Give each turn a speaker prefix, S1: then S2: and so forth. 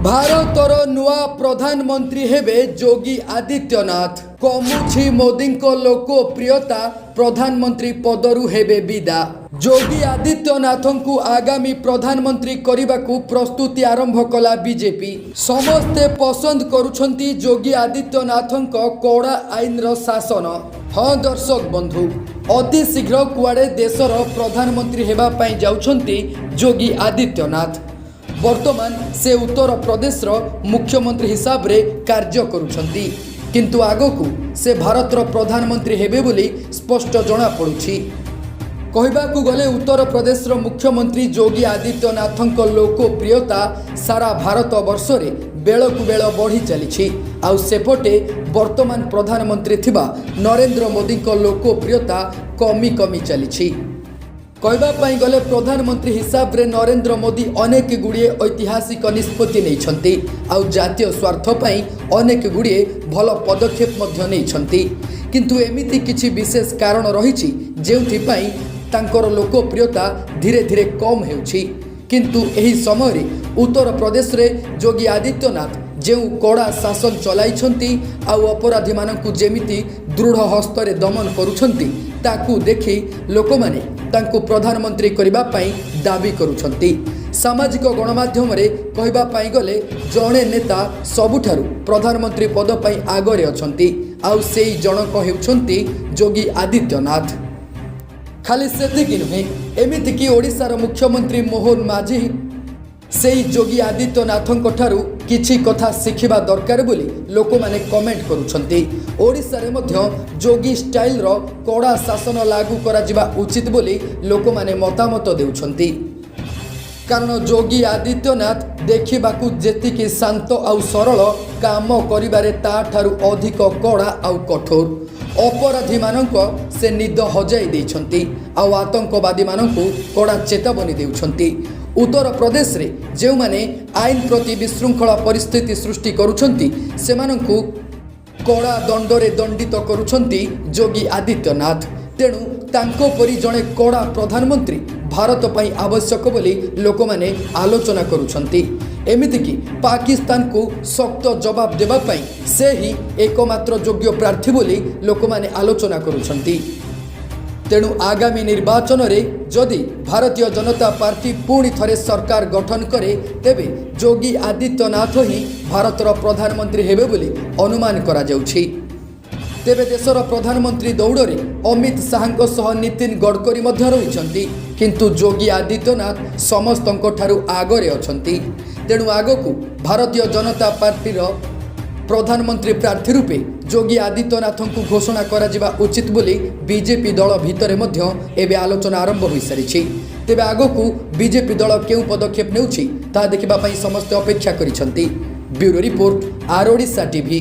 S1: ଭାରତର ନୂଆ ପ୍ରଧାନମନ୍ତ୍ରୀ ହେବେ ଯୋଗୀ ଆଦିତ୍ୟନାଥ। କମୁଛି ମୋଦିଙ୍କ ଲୋକପ୍ରିୟତା, ପ୍ରଧାନମନ୍ତ୍ରୀ ପଦରୁ ହେବେ ବିଦା। ଯୋଗୀ ଆଦିତ୍ୟନାଥଙ୍କୁ ଆଗାମୀ ପ୍ରଧାନମନ୍ତ୍ରୀ କରିବାକୁ ପ୍ରସ୍ତୁତି ଆରମ୍ଭ କଲା ବିଜେପି। ସମସ୍ତେ ପସନ୍ଦ କରୁଛନ୍ତି ଯୋଗୀ ଆଦିତ୍ୟନାଥଙ୍କ କଡ଼ା ଆଇନର ଶାସନ। ହଁ ଦର୍ଶକ ବନ୍ଧୁ, ଅତି ଶୀଘ୍ର କୁଆଡ଼େ ଦେଶର ପ୍ରଧାନମନ୍ତ୍ରୀ ହେବା ପାଇଁ ଯାଉଛନ୍ତି ଯୋଗୀ ଆଦିତ୍ୟନାଥ। ବର୍ତ୍ତମାନ ସେ ଉତ୍ତରପ୍ରଦେଶର ମୁଖ୍ୟମନ୍ତ୍ରୀ ହିସାବରେ କାର୍ଯ୍ୟ କରୁଛନ୍ତି, କିନ୍ତୁ ଆଗକୁ ସେ ଭାରତର ପ୍ରଧାନମନ୍ତ୍ରୀ ହେବେ ବୋଲି ସ୍ପଷ୍ଟ ଜଣାପଡ଼ୁଛି। କହିବାକୁ ଗଲେ ଉତ୍ତରପ୍ରଦେଶର ମୁଖ୍ୟମନ୍ତ୍ରୀ ଯୋଗୀ ଆଦିତ୍ୟନାଥଙ୍କ ଲୋକପ୍ରିୟତା ସାରା ଭାରତ ବର୍ଷରେ ବେଳକୁ ବେଳ ବଢ଼ି ଚାଲିଛି। ଆଉ ସେପଟେ ବର୍ତ୍ତମାନ ପ୍ରଧାନମନ୍ତ୍ରୀ ଥିବା ନରେନ୍ଦ୍ର ମୋଦିଙ୍କ ଲୋକପ୍ରିୟତା କମି କମି ଚାଲିଛି। କହିବା ପାଇଁ ଗଲେ ପ୍ରଧାନମନ୍ତ୍ରୀ ହିସାବରେ ନରେନ୍ଦ୍ର ମୋଦି ଅନେକ ଗୁଡ଼ିଏ ଐତିହାସିକ ନିଷ୍ପତ୍ତି ନେଇଛନ୍ତି ଆଉ ଜାତୀୟ ସ୍ୱାର୍ଥ ପାଇଁ ଅନେକ ଗୁଡ଼ିଏ ଭଲ ପଦକ୍ଷେପ ମଧ୍ୟ ନେଇଛନ୍ତି। କିନ୍ତୁ ଏମିତି କିଛି ବିଶେଷ କାରଣ ରହିଛି, ଯେଉଁଥିପାଇଁ ତାଙ୍କର ଲୋକପ୍ରିୟତା ଧୀରେ ଧୀରେ କମ୍ ହେଉଛି। କିନ୍ତୁ ଏହି ସମୟରେ ଉତ୍ତରପ୍ରଦେଶରେ ଯୋଗୀ ଆଦିତ୍ୟନାଥ ଯେଉଁ କଡ଼ା ଶାସନ ଚଲାଇଛନ୍ତି ଆଉ ଅପରାଧୀମାନଙ୍କୁ ଯେମିତି ଦୃଢ଼ ହସ୍ତରେ ଦମନ କରୁଛନ୍ତି, ତାକୁ ଦେଖି ଲୋକମାନେ ତାଙ୍କୁ ପ୍ରଧାନମନ୍ତ୍ରୀ କରିବା ପାଇଁ ଦାବି କରୁଛନ୍ତି। ସାମାଜିକ ଗଣମାଧ୍ୟମରେ କହିବା ପାଇଁ ଗଲେ ଜଣେ ନେତା ସବୁଠାରୁ ପ୍ରଧାନମନ୍ତ୍ରୀ ପଦ ପାଇଁ ଆଗରେ ଅଛନ୍ତି ଆଉ ସେଇ ଜଣକ ହେଉଛନ୍ତି ଯୋଗୀ ଆଦିତ୍ୟନାଥ। ଖାଲି ସେତିକି ନୁହେଁ, ଏମିତିକି ଓଡ଼ିଶାର ମୁଖ୍ୟମନ୍ତ୍ରୀ ମୋହନ ମାଝୀ ସେଇ ଯୋଗୀ ଆଦିତ୍ୟନାଥଙ୍କ ଠାରୁ କିଛି କଥା ଶିଖିବା ଦରକାର ବୋଲି ଲୋକମାନେ କମେଣ୍ଟ କରୁଛନ୍ତି। ଓଡ଼ିଶାରେ ମଧ୍ୟ ଯୋଗୀ ଷ୍ଟାଇଲର କଡ଼ା ଶାସନ ଲାଗୁ କରାଯିବା ଉଚିତ ବୋଲି ଲୋକମାନେ ମତାମତ ଦେଉଛନ୍ତି। କାରଣ ଯୋଗୀ ଆଦିତ୍ୟନାଥ ଦେଖିବାକୁ ଯେତିକି ଶାନ୍ତ ଆଉ ସରଳ, କାମ କରିବାରେ ତାଠାରୁ ଅଧିକ କଡ଼ା ଆଉ କଠୋର। ଅପରାଧୀମାନଙ୍କ ସେ ନିଦ ହଜାଇ ଦେଇଛନ୍ତି ଆଉ ଆତଙ୍କବାଦୀମାନଙ୍କୁ କଡ଼ା ଚେତାବନୀ ଦେଉଛନ୍ତି। ଉତ୍ତରପ୍ରଦେଶରେ ଯେଉଁମାନେ ଆଇନ ପ୍ରତି ବିଶୃଙ୍ଖଳା ପରିସ୍ଥିତି ସୃଷ୍ଟି କରୁଛନ୍ତି, ସେମାନଙ୍କୁ କଡ଼ା ଦଣ୍ଡରେ ଦଣ୍ଡିତ କରୁଛନ୍ତି ଯୋଗୀ ଆଦିତ୍ୟନାଥ। ତେଣୁ ତାଙ୍କ ପରି ଜଣେ କଡ଼ା ପ୍ରଧାନମନ୍ତ୍ରୀ ଭାରତ ପାଇଁ ଆବଶ୍ୟକ ବୋଲି ଲୋକମାନେ ଆଲୋଚନା କରୁଛନ୍ତି। ଏମିତିକି ପାକିସ୍ତାନକୁ ଶକ୍ତ ଜବାବ ଦେବା ପାଇଁ ସେ ହିଁ ଏକମାତ୍ର ଯୋଗ୍ୟ ପ୍ରାର୍ଥୀ ବୋଲି ଲୋକମାନେ ଆଲୋଚନା କରୁଛନ୍ତି। ତେଣୁ ଆଗାମୀ ନିର୍ବାଚନରେ ଯଦି ଭାରତୀୟ ଜନତା ପାର୍ଟି ପୁଣି ଥରେ ସରକାର ଗଠନ କରେ, ତେବେ ଯୋଗୀ ଆଦିତ୍ୟନାଥ ହିଁ ଭାରତର ପ୍ରଧାନମନ୍ତ୍ରୀ ହେବେ ବୋଲି ଅନୁମାନ କରାଯାଉଛି। ତେବେ ଦେଶର ପ୍ରଧାନମନ୍ତ୍ରୀ ଦୌଡ଼ରେ ଅମିତ ଶାହାଙ୍କ ସହ ନୀତିନ ଗଡ଼କରୀ ମଧ୍ୟ ରହିଛନ୍ତି, କିନ୍ତୁ ଯୋଗୀ ଆଦିତ୍ୟନାଥ ସମସ୍ତଙ୍କ ଠାରୁ ଆଗରେ ଅଛନ୍ତି। ତେଣୁ ଆଗକୁ ଭାରତୀୟ ଜନତା ପାର୍ଟିର ପ୍ରଧାନମନ୍ତ୍ରୀ ପ୍ରାର୍ଥୀ ରୂପେ ଯୋଗୀ ଆଦିତ୍ୟନାଥଙ୍କୁ ଘୋଷଣା କରାଯିବା ଉଚିତ ବୋଲି ବିଜେପି ଦଳ ଭିତରେ ମଧ୍ୟ ଏବେ ଆଲୋଚନା ଆରମ୍ଭ ହୋଇସାରିଛି। ତେବେ ଆଗକୁ ବିଜେପି ଦଳ କେଉଁ ପଦକ୍ଷେପ ନେଉଛି, ତାହା ଦେଖିବା ପାଇଁ ସମସ୍ତେ ଅପେକ୍ଷା କରିଛନ୍ତି। ବ୍ୟୁରୋ ରିପୋର୍ଟ, ଆର୍ ଓଡ଼ିଶା ଟିଭି।